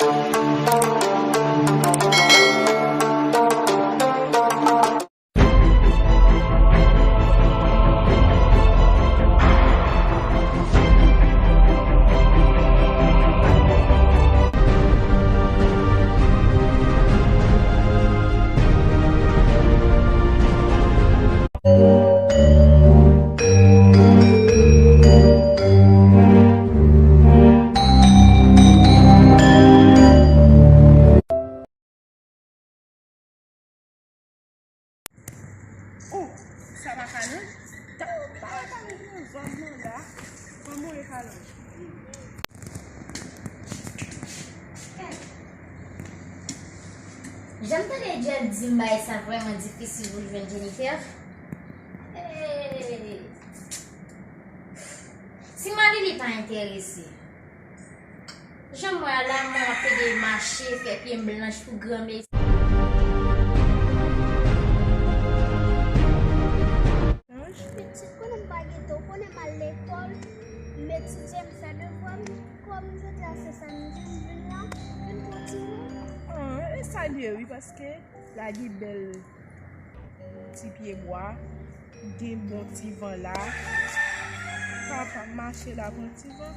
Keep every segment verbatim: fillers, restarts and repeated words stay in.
Oh, sa pa Kalonj? Tap pale avèk yon zòm nan la. Kòman w ye, Kalonj? Jan m tande Djèl di m bagay sa vrèman difisil pou l jwenn Jennifer. Hey. Ti Malili pa enterese. Jan m wè a la, mwen ap pede mache, fè pye m blanch pou granmesi. Pitit, konnen m pa gen tan, ou konnen m al lekòl, m etidye, m fè devwa m. Kòm jodi a se samdi, m vin la, vin pran ti van. Ah, e sa l ye wi, paske la gen bèl ti pye bwa, gen bon ti van la. Papa m mache la pran ti van.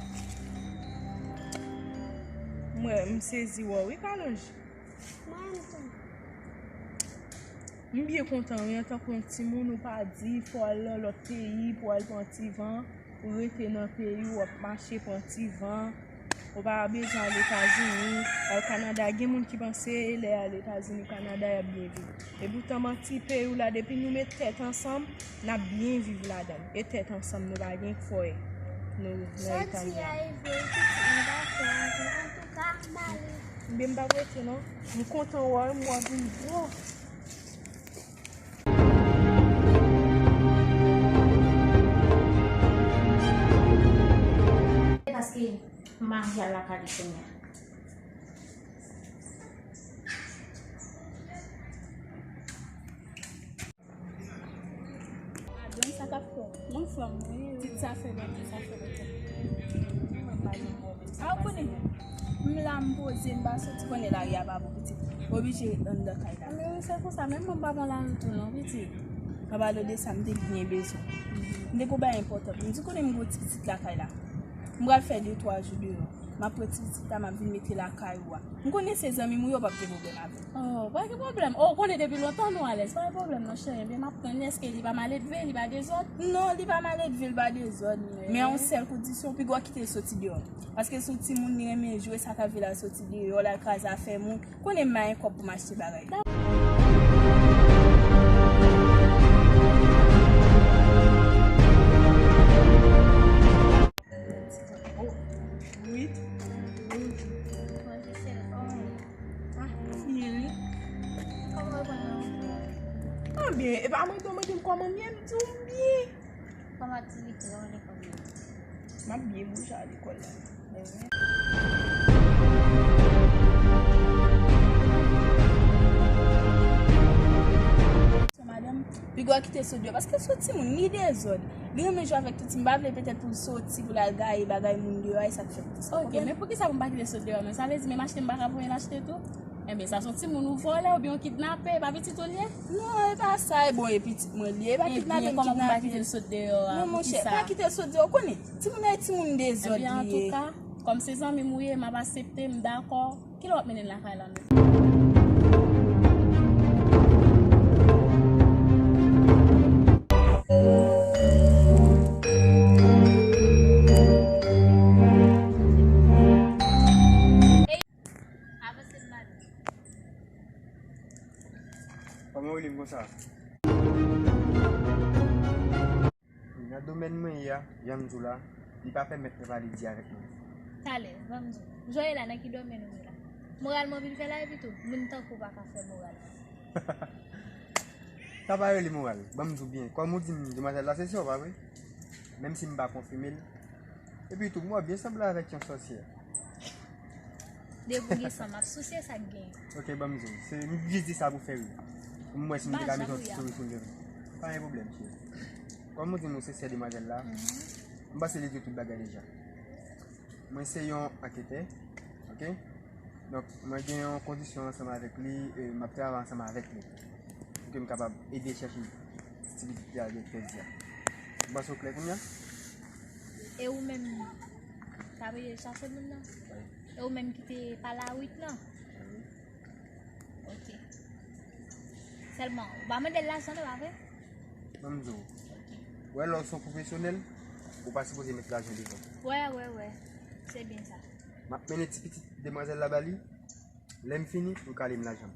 Mwen, m sezi wè w wi, Kalonj. Mwen menm tou. M byen kontan wi, antanke yon timoun ou pa di fò w al nan lòt peyi pou w al pran ti van. Ou rete nan peyi w, w ap mache pran ti van. Ou pa bezwen al Etazini, al Kanada. Gen moun ki panse lè y al Etazini, Kanada, y ap byen viv. Epoutan manti peyi w la, depi nou met tèt ansanm, n ap byen viv ladan l. E tèt ansanm, nou pa gen kwè nou nan Etazini. Sa w di a e vre, pitit, m dakò avè w. Antouka, m ale. Ebyen, m p ap rete non. M kontan wè w, m wè w vin gwo. Paske m mari al lakay li kounye a. Adan sa k ap fè. Mwen fanm, wi, wi. Tit sa fè mwen, tit sa fè mwen. Mwen pa gen pwoblèm. A, ou konnen, m la, m poze, m pa soti, konnen lari a pa bon pitit. Oblije ret anndan kay la. Men wi, se konsa, menm mwen m pa pran lari tou non, pitit. Pa pale de sa, m te byen bezwen. M te gon bagay enpòtan pou m di, konnen m gon ti pitit lakay la. M pral fè de twa jou deyò. M ap pran ti pitit la, m ap vin mete lakay ou a. M konnen se zanmi m ou ye, w p ap gen pwoblèm avè l. Oh, pa gen pwoblèm. Oh, ou konnen depi lontan nou alèz. Pa gen pwoblèm non, cheri. Ebyen, m ap tann li. Èske li pa maledve, li pa dezòd? Non, li pa maledve, li pa dezòd. Men a yon sèl kondisyon, piga w kite l soti deyò. Paske se yon timoun, li renmen jwe, sa k ap fè l al soti deyò, l al kraze afè moun. Konnen m pa gen kòb pou m achte bagay. Oh, wi. Bonjou. Bonjou, cheri. Kòman w ye? Ah, m byen, wi. Kòman w ye? M byen. E pa mande w mande m kòman m ye, m di w m byen. Kòman aktivite yo lekòl yo? M ap byen bouje a lekòl la. Madanm, piga w kite sot deyò, paske se yon timoun, li dezòd. Li renmen jwe avèk tout timoun. M pa vle petèt pou l soti, pou l al gaye bagay moun deyò a, e sa k fè l konsa. Ok, men poukisa pou m pa kite l sot deyò menm? Sa vle di menm achte m pa ka voye l achte tou? Enben, sa se yon timoun ou vòlè oubyen ou kidnape, e pa pitit ou l ye? Non, e pa sa, e bon, e pitit mwen l ye, e pa kidnape m kidnape. Ebyen, kòman pou m pa kite l sot deyò a? Non, monchè, pa kite l sot deyò, ou konnen, timoun nan e timoun dezòd li ye. Ebyen, antouka, kòm se zanmi m ou ye, m ap aksepte, m dakò. Kilè w ap mennen l lakay la menm? Avanse m ba nou. Kòman w rele m konsa? Nan domèn mwen ye a, jan m di w la, li pa pèmèt mwen pale di avèk moun. Talè, ban m di w. Jan w ye la, nan ki domèn ou ye la? Moral mwen vin fè la, epi tou, moun tankou w pa ka fè moral. Sa pa rele moral. Ban m di w byen. Kòm ou di m, demwazèl la se sè w, pa vre? Menm si m pa konfime l. Epi tou, m wè w byen sanble avèk yon sòsyè. Depi w gen san, m ap sousye sa k genyen. Ok, ban m di w. Se, m jis di sa pou fè ri. Pou m wè si m te ka mete yon ti souri sou l. Pa gen pwoblèm, cheri. Kòm ou di m ou se sè demwazèl la, m panse li di w tout bagay deja. Mwen se yon anketè, ok? Donk, mwen gen yon kondisyon ansanm avèk li, e m ap travay ansanm avèk li pou ke m kapab ede chèche ti pitit ki al gen kredi a. Ou panse w klè kounye a? E ou menm, k ap ede chache moun nan? Wi. E ou menm ki te pale a Wit nan? Wi. Ok. Sèlman, ou pa mande l lajan non, pa vre? Ban m di w. Ok. Wè, lè w se yon pwofesyonèl, ou pa sipoze met lajan devan. Wè, wè, wè. Se byen sa. M ap mennen ti pitit demwazèl la ba li. Lè m fini, m kale m lajan m.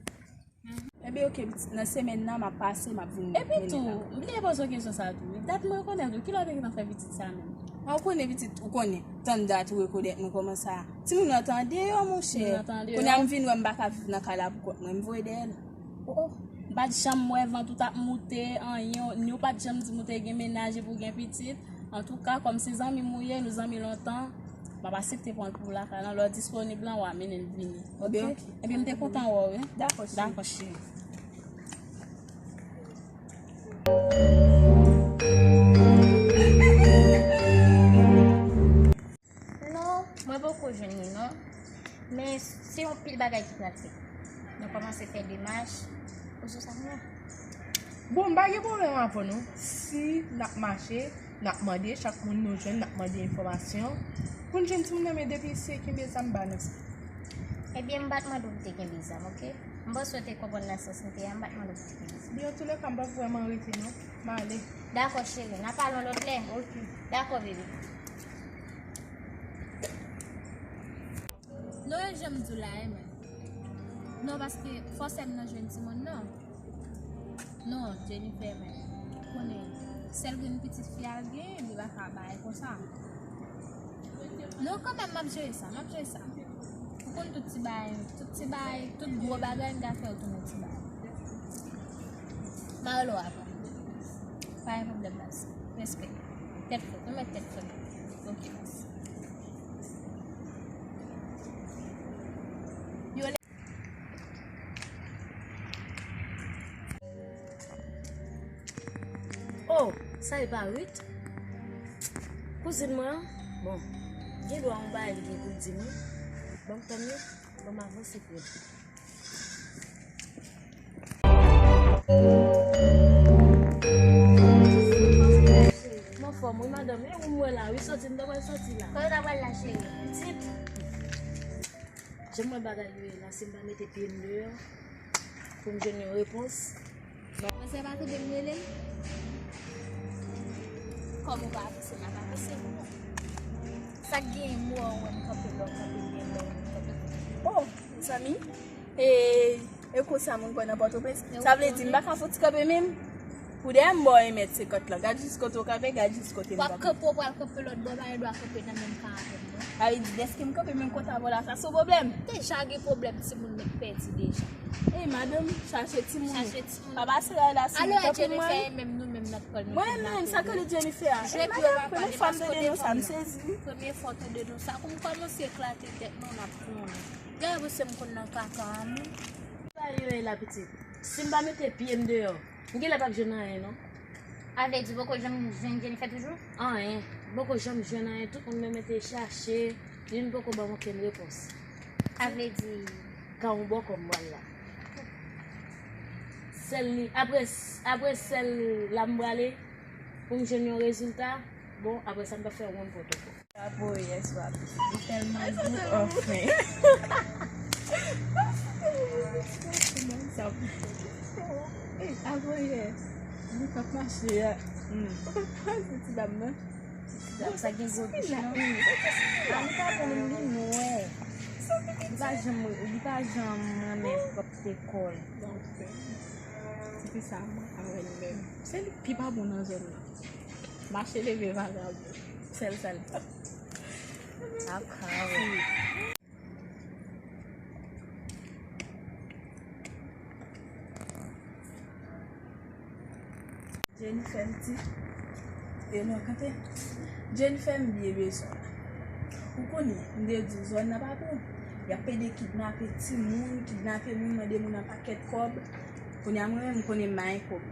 Ebyen, ok, pitit, nan semèn nan, m ap pase, m ap vin mennen l. Epi tou, m te poze w kesyon sa tou wi. Dat mwen rekonèt ou, kilè w te gentan fè pitit sa menm? A, ou konnen pitit, ou konnen. Tann dat ou rekonèt mwen kòman sa. Timoun nan t andeyò, monchè. Timoun nan t andeyò. Kounye a m vin wè m pa ka viv nan kay la pou kont mwen, m voye dèyè l. Oh, oh. M pa t janm wè vant ou t ap moute, anyen, ni w pa t janm di m ou te gen mennaj epi w gen pitit. Antouka, kòm se zanmi m ou ye, nou zanmi lontan, m ap aksepte pran l pou lakay lan. Lè w disponib lan, w a mennen l vini. Ok? Ebyen, ok. Ebyen, m te kontan wè w wi. Dakò, cheri. Dakò, cheri. Non, mwen poko jwenn li non. Men se yon pil bagay ki pral fèt. Nou kòmanse fè demach. Ou sou sa mwen? Bon, m pa gen pwoblèm avè w non. Si n ap mache, n ap mande, chak moun nou jwenn, n ap mande enfòmasyon. Pou n jwenn timoun nan, men depi se kenbe zam ba nou sa. Ebyen, m pa t mande w pou te kenbe zam, ok? M panse w te konprann nan sans m te a, m pa t mande w pou te kenbe zam. Byen, antoulèka, m p ap vrèman rete non. M ale. Dakò, cheri, n a pale yon lòt lè. Ok. Dakò, bebe. Non, e jan m di w la, e mwen. Non, paske fò sè m nan jwenn timoun nan. Non, Jennifer, men. Konnen, sèl grenn pitit fi a l gen, li pa ka bay konsa. Non, kanmenm, m ap jere sa, m ap jere sa. Ou konn tout ti bagay, tout ti bagay, tout gwo bagay, m ka fè yo tounen ti bagay. M a rele w apre. Pa gen pwoblèm, baz. Respè. Tèt frèt, nou mèt tèt frèt. Ok, baz. Oh, sa e pa Ruth? Kouzin mwen an? Bon, gen dwa yon bagay li gen pou l di m wi. Ban m tann wi, ban m avanse pou l. M anfòm wi, madanm. E ou m wè la wi, sòti m ta pral sòti la. Kote w ta pral la, cheri? Pitit. Jan m wè bagay yo ye la, si m pa mete pye m deyò pou m jwenn yon repons. Manzè pa tande m rele l? Kòm ou pa avanse, m ap avanse pou mwen. Sa k genyen, m wè w wè m kanpe lè w kanpe, m gen lè w kanpe. Oh, mezanmi, e, e kou sa moun pran nan Pòtoprens. Sa vle di m pa ka fouti kanpe menm? Pou dèyè m ba w yon mèt senkant lan. Gad jis kote w kanpe, gad jis kote m kanpe. W ap kanpe, w pral kanpe lòt bò, w pa gen dwa kanpe nan menm kan avè m non. Sa vle di dèske m kanpe menm kote avè w la, sa se yon pwoblèm. Deja gen pwoblèm, timoun mèt pèdi deja. Ey, madanm, chache timoun. Chache timoun. Pa pase la, la, si w kanpe mwen. Alò, Jennifer, e menm nou menm n ap pran l. Mwen menm, sa k rele Jennifer a. Ey, madanm, premye fwa m tande non sa, m sezi. Premye fwa w tande non sa. Kou m kòmanse eklate tèt nou, n ap konnen. Gade pou se m konn nan kaka a moun. Sa yo ye la, pitit. Si m pa mete pye m deyò, m genlè p ap jwenn anyen non. A vle di, poko janm jwenn Jennifer toujou? Anyen. Poko janm jwenn anyen. Tout moun mwen mete chache, youn poko ban m okenn repons. A vle di, ka yon bòkò m pral la. Sèl li, apre, apre sèl la m prale pou m jwenn yon rezilta, bon, apre sa m p ap fè yon pòtopo. Avoye swa pitit, li tèlman gou, anfen. Avoye, li p ap mache a. Hmm. Ou pa pral pou ti dam nan? Ti dam sa gen gwo bouch non. A, li pa bon menm, li nwè. Li pa janm, li pa janm renmen pwòpte kò l. Ti fi sa mwen avè l menm. Se li k pi pa bon nan zòn nan. Mache leve vagabon. Sèl sa l. Ap ka wè. Jennifer m di, e non, kanpe. Jennifer m byen bezwen w la. Ou konnen, m te di w zòn nan pa bon. Y ap pede kidnape timoun, kidnape moun, mande moun an pakèt kòb. Kounye a mwen menm, m konnen m pa gen kòb.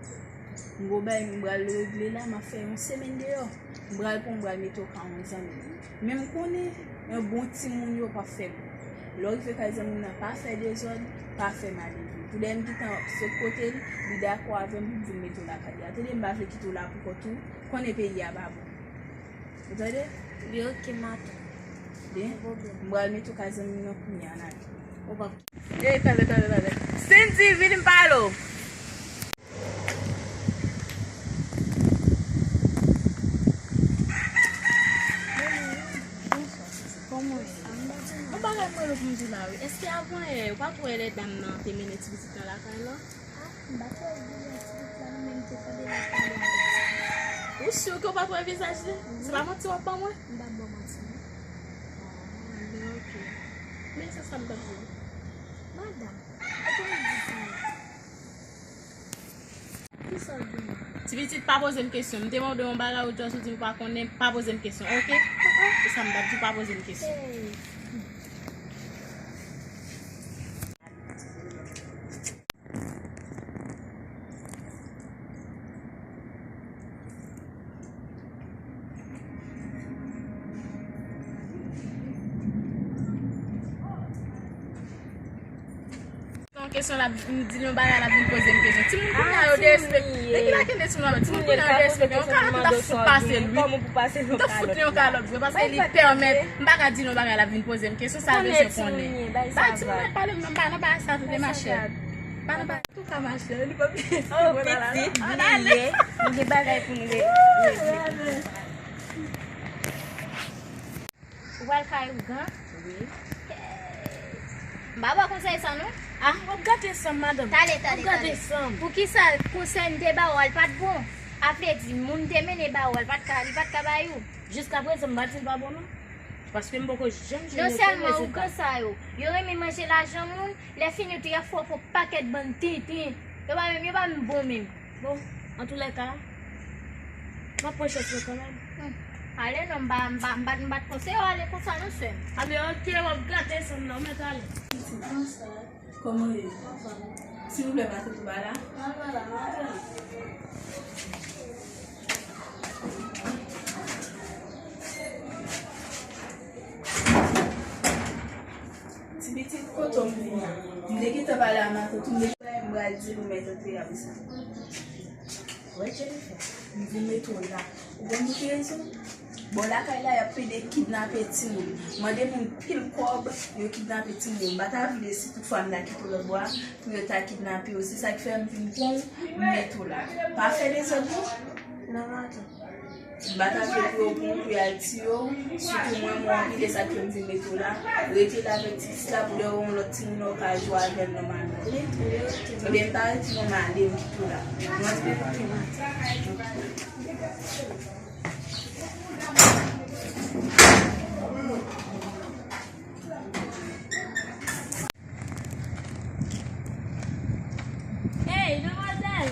M gon bagay m pral regle la, m ap fè yon semèn deyò. M pral pran, m pral mete w ka yon zanmi m. Men m konnen yon bon timoun yo p ap fè m. Lè w rive kay zanmi m nan, pa fè dezòd, pa fè malelve. Poudèyè m gentan sot kote l, li dakò avè m pou m vin mete w lakay li a. Tande, m pa vle kite w la pou kont ou, konnen peyi a pa bon. Ou tande? Li oke, matant. Byen, m pral mete w kay zanmi m nan kounye a, n ale. Ou pa. Ey, talè, talè, talè. Cindy, vini m pale w. Yon bagay mwen pou m di w la, wi. Èske avan yè, ou pa t wè lè dam nan te mennen ti pitit lan lakay la? Ah, m pa t wè vizaj ti pitit la, non, men m te tande l ap pale avèk ti pitit la. Ou si ke w pa t wè vizaj li? Se pa manti w ap ban mwen? M p ap ba w manti, non. Ah, men oke. Men se sa m t ap di w. Madanm, ou konnen di sa. Kisa w gen? Ti pitit, pa poze m kesyon. M te mande w yon bagay, ou just ou di m pa konnen, pa poze m kesyon, oke? Se sa m t ap di w, pa poze m kesyon. Hey. Yon kesyon, l ap, m di l yon bagay, l ap vin poze m kesyon. Timoun kounye a yo derespekte. Depi la kenbe timoun nan, timoun kounye a yo derespekte. Yon kalòt, m t ap fout pase l, wi. M t ap fout li yon kalòt, vre, paske li pèmèt, m pa ka di l yon bagay, l ap vin poze m kesyon, sa l bezwen konnen. Bay timoun nan pale, m pa nan bagay sa tou, demachè. Pa nan bagay. Antouka, machè, li pa byen. Oh, pitit, vini ye. Nou gen bagay pou nou regle. Ou pral kay ougan? Wi. M pa ba w konsèy sa, non. Ah, w ap gate san m, madanm. Tale, tale, tale. W ap gate san m. Poukisa konsèy m te ba w a, l pa t bon? A vle di, moun te mennen ba w a, l pa t ka, li pa t ka bay ou? Jiskaprezan, m pa di l pa bon, non. Paske m poko janm jwenn yon rezilta. Non sèlman ougan sa yo, yo renmen manje lajan moun, lè fini tou y ap fè w fè yon pakèt bann tenten. Yo pa menm, yo pa menm bon menm. Bon, antoulèka, m ap pran chans mwen kanmenm. Hmm. Ale non, m pa, m pa, m pa, m pa t konseye w ale konsa non, sè m. Anben, oke, w ap gate san m nan, ou mèt ale. Kòman w ye? Silvouplè, pase tou ba la. Ti pitit, kote w m vini? M te gentan pale a matant ou, m te gentan m pral di l ou mèt antre apre sa. Wè Jennifer, m vin mete w la. Ou konn pou ki rezon? Bò lakay la, y ap plede kidnape timoun. Mande moun pil kòb, yo kidnape timoun. M pa ta vle si toutfwa m ta kite w lòt bò a, pou yo ta kidnape w. Se sa k fè m vin pran w, m mete w la. Pa fè dezòd non. Non, matant. M pa ta vle pou yo pran w pou y al tiye w, sitou mwen, mwen anpil, e sa k fè m vin mete w la. Rete la avèk ti pitit la pou lè w wè yon lòt timoun nan, w ka jwe avè l nòmalman, tande? Ebyen, m pa retire w, m ale, m kite w la. Mwen antre pou kite w. Hey, demwazèl!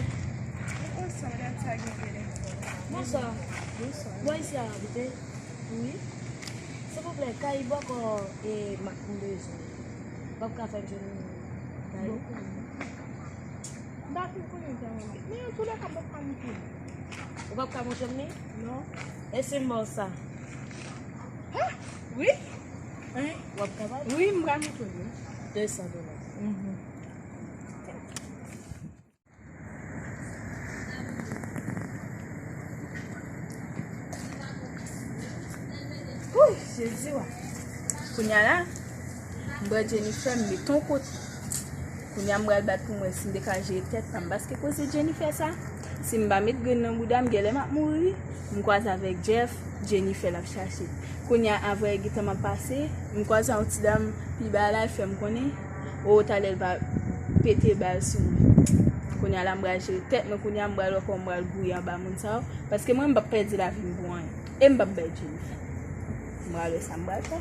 Bonswa, madanm, sa gen gen lè. Bonswa. Bonswa. Bò isi a w abite? Wi. Silvouplè, kay bò kò e mak m bezwen. W ap ka fè m jwenn kay? Bò kò. M pa fin konnen sa mwen. Men antoulèka, m p ap ka montre l. Ou p ap ka montre m li? Non. E si m ba w sa? Ha? Wi. Hein? W ap ka ba m? Wi, m pral montre w li. De san dola. Mhm. Wouy, Jezi wa. Kounye a la, m pran Jennifer, m met yon kote. Kounye a, m pral bat pou m wè si m te ka jere tèt pa m. Paske koze Jennifer sa, si m pa met grenn nan bouda m, genlè m ap mouri. M kwaze avèk Jeff, Jennifer l ap chache. Kounye a, avè gentan m ap pase, m kwaze yon ti dam pi ba la, l fè m konnen, o, talè l va pete bal sou mwen. Kounye a la, m pral jere tèt mwen, kounye a, m pral wè kòman m pral gouye anba moun sa yo, paske mwen, m p ap pèdi lavi m pou anyen. E m p ap bay Jennifer. M pral wè sa m pral fè.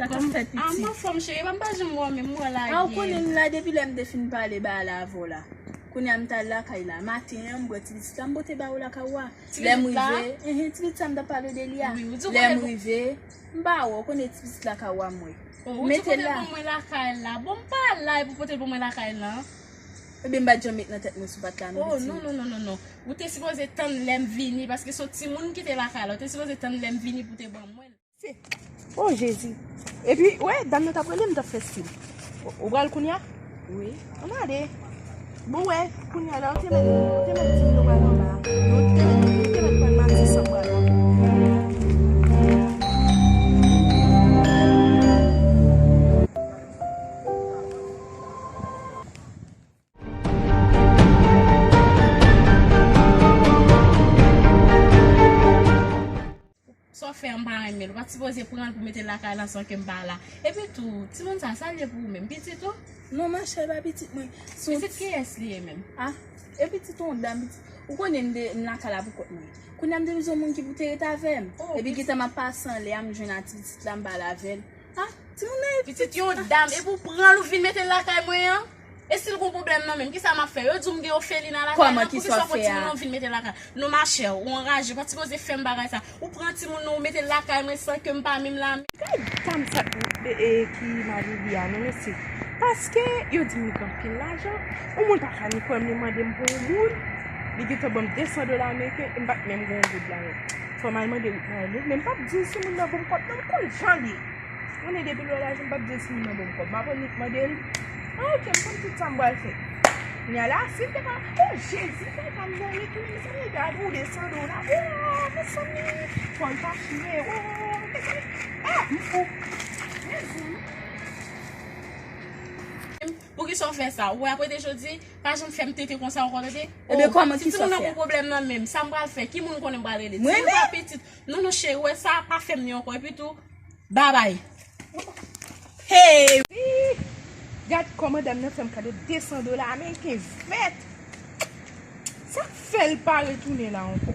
Sa k ap fèt, pitit? Ah, m anfòm, cheri. Epa m pa janm wè w menm, m wè w lage. Ah, ou konnen m la depi lè m te fin pale ba la avè w la. Kounye a m t al lakay la. Maten an, m bwè ti pitit la, m pote ba ou lakay ou a. Lè m rive, enhen, ti pitit sa m t ap pale de li a. Lè m rive, m ba ou, ou konnen ti pitit lakay ou a m wè. Ou te pote l ban mwen lakay la. Bon, m pa la epi w pote l ban mwen lakay la. Ebyen, m pa t janm met nan tèt mwen si w pa t la non, pitit. Oh, non, non, non, non, non. Ou te sipoze tann lè m vini, paske se yon timoun ki te lakay la. Ou te sipoze tann lè m vini pou w te ban mwen l. Oh, Jezi. Epi, wè, dam nan t ap rele m, m t ap fè stil. Ou, ou pral kounye a? Wi. Ann ale. Bon, wè, kounye a la, ou te mèt, ou te mèt di m nou pral anba. Nou te mèt, nou te mèt pran Matis anba la. Sa w fè a, m pa renmen l. Ou pa t sipoze pran l pou mete l lakay la san ke m pa la. Epi tou, timoun sa, sa l ye pou ou menm? Pitit ou? Non, machè, l pa pitit mwen. Se yon... Pitit kiyès li ye menm? Ah, e pitit yon dam, pitit. Ou konnen m de, m lakay la pou kont mwen. Kounye a m te bezwen moun ki pou te ret avè m. Oh, epi gentan m ap pase anlè a, m jwenn a ti pitit la, m pale avè l. Ah, timoun nan e pitit. Pitit yon dam, epi w pran l, ou vin mete l lakay mwen an? E si l gon pwoblèm nan menm, kisa m ap fè? Yo di w m gen ofelina lakay la, poukisa w pran timoun nan w vin mete l lakay? Non, machè, ou anraje, ou pa t sipoze fè m bagay sa. Ou pran timoun nan, ou mete l lakay mwen san ke m pa menm la menm. Gad dam sa e, e, ki mari li a, non, mesye. Paske yo di m li gen anpil lajan, yon moun pa ka ni kwè m, li mande m pou yon goud, li gentan ban m de san dola ameriken, e m pa t menm gen yon goud la menm. Fò m al mande wout nan li, men m p ap di w si moun nan ban m kòb nan, m konn jan l ye. Konnen depi l wè lajan, m p ap di l si moun nan ban m kòb. M ap annik mande l. Ah, ok, m konn tout sa m pral fè. Kounye a la, si l te ka, oh, Jezi, fè ka m zanmi ki menm sa, nèg la ap woule san dola. Oh, mezanmi, fò l pa chire. Oh, mezanmi. Ah, m fou. Mezanmi. Poukisa w fè sa? Ou wè apre de jodi, pa janm fè m tete konsa ankò, tande? Ebyen, kòman, kisa w fè? Si timoun nan gon pwoblèm nan menm, sa m pral fè? Ki moun konnen m pral rele? Mwen menm? Timoun pa pitit. Non, non, cheri, wè sa, pa fè m li ankò. Epi tou, babay. Hey! Gad kòman dam nan fè m kado de san dola ameriken vèt. Sa k fè l pa retounen la ankò?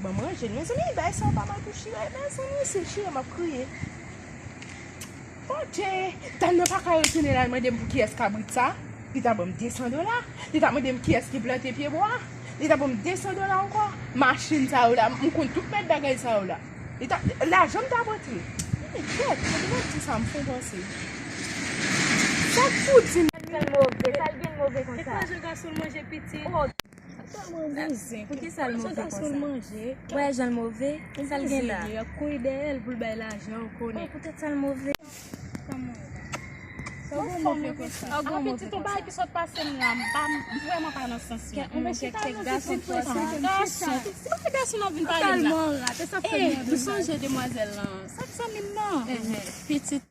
Ban m ranje l, mezanmi, bagay sa yo pa mal pou chire, mezanmi, se chire m ap kriye. Bondye, dam nan pa ka retounen la, l mande m pou kiyès kabrit sa. Li ta ban m de san dola. Li ta mande m kiyès ki plante pyebwa. Li ta ban m de san dola ankò. Machin sa yo la, m konn tout mèt bagay sa yo la. Li ta, lajan m ta pote. Kèt, mwen te di sa, m fon panse. Sa k pou di m? Sa l move, sa l gen move konsa? E pa jan gason l manje pitit. Oh. Tèlman bouzen. Poukisa l manje konsa? Wè jan l move. Sa l gen la? Li ap kouri dèyè l pou l bay lajan, ou konnen. Oh, poutèt sa l move. Kòman? Sa w gen move konsa? An pitit, yon bagay ki sot pase m la, m pa, m vrèman pa nan sans mwen. Kèk, kèk gason fò sa. Gason. Se pa gason nan vin pale m la. Tèlman rat, e sa fè m sonje demwazèl lan. Sa k zanmi m nan? Pitit.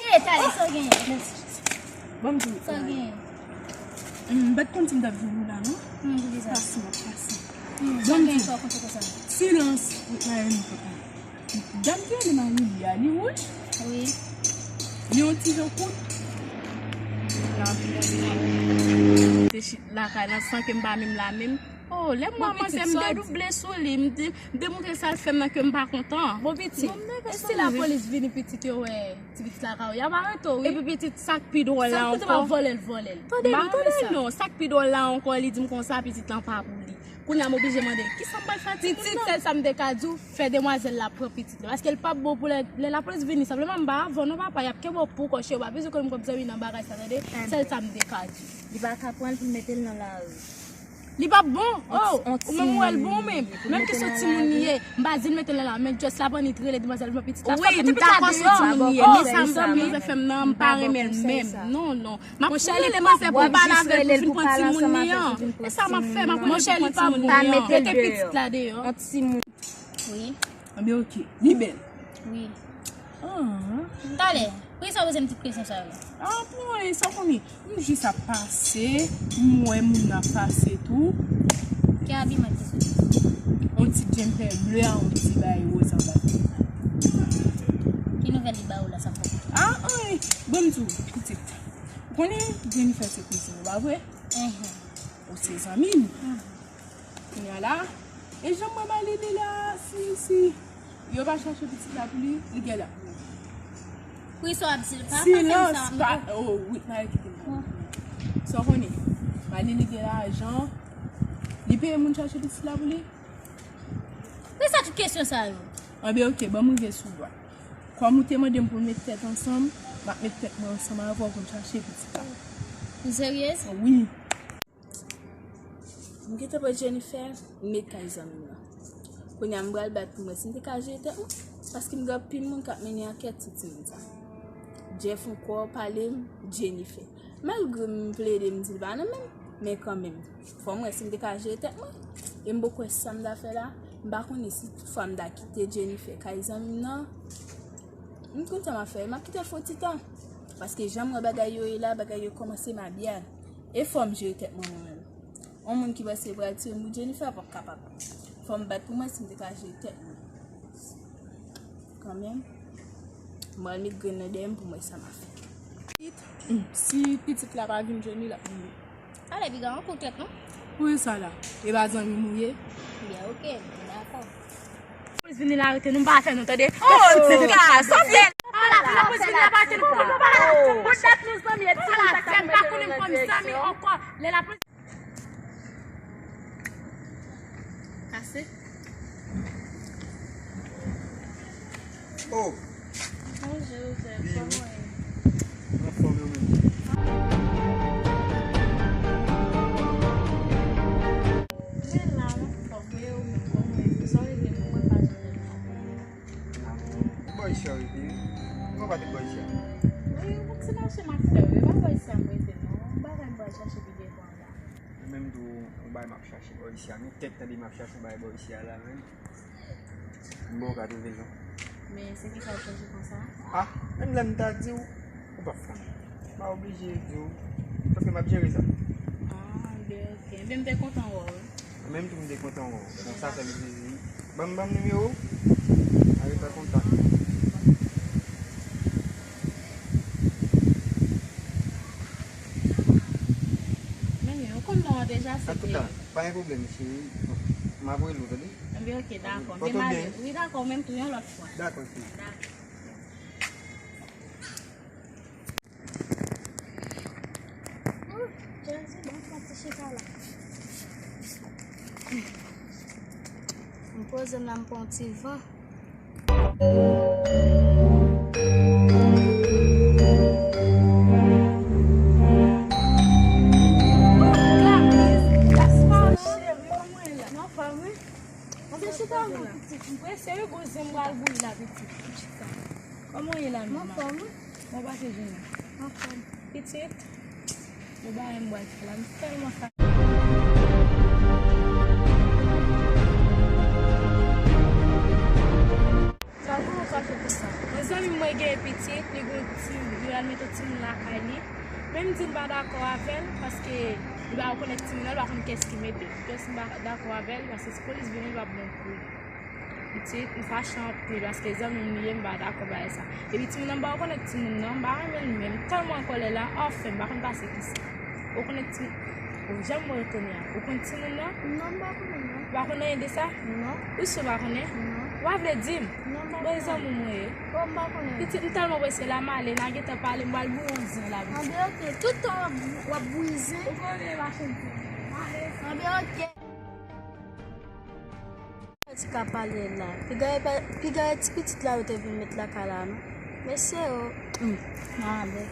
Eh, talè, sa w genyen? Ban m di w. Sa w genyen? M pa t konn si m t ap jwenn ou la, non. Hmm, poukisa? Pase, m ap pase. Hmm, sa w genyen, sa w kontre konsa? Silans, ou pa renmen papa. Dam ki rele Marie li a, li wouj? Wi. Li yon ti jan kout. Te chita lakay la san ke m pa menm la menm. Oh, lè m wè manzè m dedouble sou li, m de-, m demontre sa l fè m nan ke m pa kontan. Bon, pitit, e si lapolis vini, pitit yo wè ti pitit la ka wè, y ap arete w, wi. Epi pitit, sa k pi dwòl la ankò. Sa l koute m ap vòlè l, vòlè l. Tande non, tande non, sa k pi dwòl la ankò, li di m konsa, pitit lan pa pou li. Kounye a m oblije mande l, kisa m pral fè ak timoun nan? Pitit, sèl sa m te ka di w, fè demwazèl la pran pitit la. Paske l p ap bon pou lè, lè lapolis vini, senpleman m pa avè w non, papa, y ap kenbe w pou kò, cheri, w pa bezwen konn m kòm zanmi nan bagay sa, tande? Sèl sa m te ka di w. Li pa ka pran l pou l mete l nan lari. Li p ap bon. Oh, ou menm ou wè l bon menm. Menm kesyon timoun li ye. M pa di l mete l nan la, men just l ap annik rele demwazèl pou pitit la. Wi, m dakò sou timoun li ye. Men sa m zanmi manzè fè m nan, m pa renmen l menm. Non, non. M ap rele manzè pou m pale avè l pou vin pran timoun li an. E sa m ap fè, m ap rele pou vin pran timoun li an. Mete pitit la deyò. Wi. Anben, ok. Li bèl. Wi. Ah. Talè, poukisa w poze m tout kesyon sa yo? Ah, pou anyen, sa w konnen. M jis ap pase, m wè moun nan ap pase tou. Ki abiman ki sou li? Yon ti djempe ble a, yon ti bagay woz anba tèt la. Ki nouvèl li ba ou la, sa fè? Ah, anyen. Bon, m di w, pitit. Ou konnen Jennifer se kouzin ou, pa vre? Enhen. Ou se zanmi m. Enhen. Kounye a la, e jan m wè Malie li la, si, si yo pa chache pitit la pou li, li gen la. Wi, sa w ap di l, pa, pa fè m sa. Silans, pa, oh, wi, Marie kite m pale. Sa w konnen, Malili gen lajan, li peye moun chache pitit la pou li. Pou sa tout kesyon sa yo? Anben, oke, ban m rive sou dwat. Kòm ou te mande m pou n met tèt ansanm, m ap met tèt mwen ansanm avè w pou n chache pitit la. Ou seryez? Wi. M gentan pran Jennifer, m met kay zanmi m nan. Kounye a m pral bat pou m wè si m te ka jere tèt mwen, paske m gen anpil moun k ap mennen ankèt sou timoun sa. Jeff ankò pale m, Jennifer. Malgre m plede m di l pa nan men m, men kanmenm, fò m wè si m te ka jere tèt mwen. E m poko wè sa m ta fè la. M pa konnen si toutfwa m ta kite Jennifer kay zanmi m nan. M konn sa m ap fè, m ap kite l fè yon ti tan. Paske jan m wè bagay yo ye la, bagay yo kòmanse mal. E fò m jere tèt mwen mwen menm. Yon moun ki panse pral tiye m pou Jennifer p ap kapab. Fò m bat pou mwen si m te ka jere tèt mwen. Kanmenm, m pral met grenn nan dèyè m pou m wè sa m ap fè. Si pitit la pa vin jwenn li, l ap mouri. Ale, piga, an kou tèt, non? Pou sa la, e pa zanmi m ou ye? Byen, oke, dakò. Lapolis vini la, arete nou, m pa fè nou, tande. Oh, ti ka, sa w fè? Ala, lapolis vini la, pa arete nou, pou nou pa la. Pou dat nou zanmi, e ti moun sa, m pa konnen m kòm zanmi ankò. Lè lapolis Ase. Oh! Bonjou, Jè. Kòman w ye? Anfòm, ou menm? Mwen la, m anfòm, wi, ou menm, kòman w ye? Sa w rele m? Mwen pa janm wè w. Bò isi a w rete, wi. Ou pa te bò isi a? Wi, yon ti mache m ap fè, wi. E pa bò isi a m rete, non. Yon bagay m pral chache pi devan la. Mwen menm tou, yon bagay m ap chache bò isi a. Gen tèt tande m ap chache yon bagay bò isi a la, menm. M wè w ka twouve l, non. Men se kisa w chèche konsa? Ah, menm lè m ta di w, ou p ap fè anyen. M pa oblije di w. Paske m ap jere sa. Ah, ben, oke. Ebyen, m te kontan wè w, wi. Mwen menm tou, m te kontan wè w. Bon, sa fè m plezi. Ban m, ban m nimewo w. N a rete an kontak. Men, ou konn non an deja, se Antouka, pa gen pwoblèm, cheri. M ap rele w, tande? Ebyen, oke, dakò. Pòt ou byen. Wi, dakò, menm tou yon lòt fwa. Dakò, cheri. Dakò. Jezi, bon, fè ti chita la. M poze m la, m pran ti van. Cheri, kòman w ye la? Mwen anfòm, wi. Mwen te chita la. Pitit, m prese, wi, gon zen m pral bouyi la, pitit. Chita. Kòman w ye la menm? Mwen anfòm, wi. Mwen pase jounen. Anfòm. Pitit, yo ba m bwal fè la, m tèlman fache. Sa pou ou fache konsa? Yon zanmi m mwen gen pitit, li gon ti, li al mete yon timoun lakay li. Men m di m pa dakò avè l, paske li pa rekonèt timoun nan, li pa konn kiyès ki mete. Kiyès m pa dakò avè l, paske si polis vini, li p ap bon pou li. Pitit, m fache anpil paske zanmi m li ye, m pa dakò bagay sa. Epi timoun nan, m pa rekonèt timoun nan, m pa renmen l menm. M tèlman an kòlè la, anfen, m pa konn pase kisa. Ou konn ti, ou janm wè l kounye a. Ou konn timoun nan? Non, m pa konnen non. Ou pa konn anyen de sa? Non. Ou si w pa konnen? Non. Ou pa vle di m? Non, m pa konnen. Bon, zanmi mwen ye. Oh, m pa konnen. Pitit, m tèlman prese la, m ale, n a gentan pale, m pral bouyi yon zen la, pitit. Anben, oke. Tout tan w ap, w ap bouyi zen. Ou konnen machann zen. M ale. Anben, oke. Ti ka pale la. Piga e pa, piga e ti pitit la yo te vin met lakay la, non? Mesye yo. Hmm. Malè.